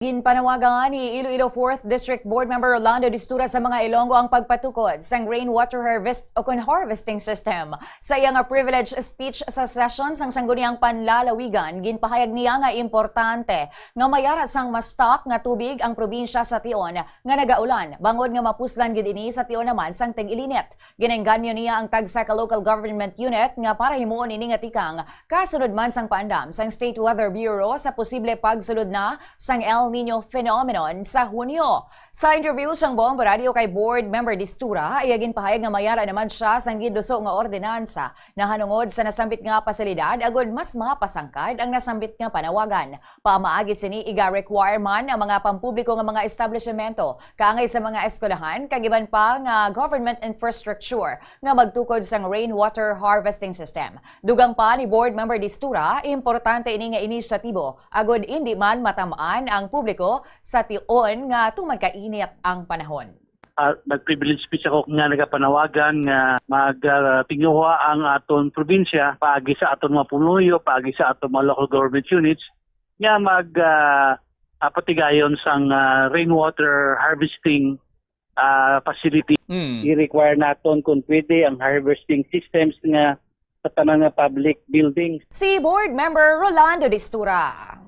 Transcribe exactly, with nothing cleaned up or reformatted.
Ginpanawagan ni Iloilo Fourth District Board Member Rolando Distura sa mga Ilonggo ang pagpatukod sang rainwater harvest o kon harvesting system. Sa iya nga privilege speech sa session sang Sangguniang Panlalawigan, ginpahayag niya nga importante nga mayara sang ma-stock nga tubig ang probinsya sa tion nga nagaulan, bangod nga mapuslan gid ini sa tion naman sang tig-ilinit. Ginaengganyo niya ang tagsa ka local government unit nga para himuon ini nga tikang, kasunod man sang paandam sang State Weather Bureau sa posible pagsulod na sang El Niño phenomenon sa Hunyo. Sa interview sang Bombo Radio kay Board Member Distura, iya ginpahayag nga mayara naman siya sang ginduso nga ordinansa nahanungod sa nasambit nga pasilidad, agud mas mapasangkad ang nasambit nga panawagan. Pamaagi sini, iga-require man ang mga pampubliko nga mga establishmento, kaangay sa mga eskwelahan, kag iban pa nga government infrastructure nga magtukod sang rainwater harvesting system. Dugang pa ni Board Member Distura, importante ini nga inisyatibo, agud indi man matam-an ang publiko sa tion nga tuman kainit ang panahon. Ah, nag-privilege speech ako nga nagapanawagan nga magtinguha ang aton probinsya paagi sa aton mga pumuluyo, paagi sa aton mga local government units nga mag ah, ah, patigayon sang ah, rainwater harvesting ah, facility. Mm. I-require naton kung pwede ang harvesting systems nga sa tanan nga public buildings. Si Board Member Rolando Distura.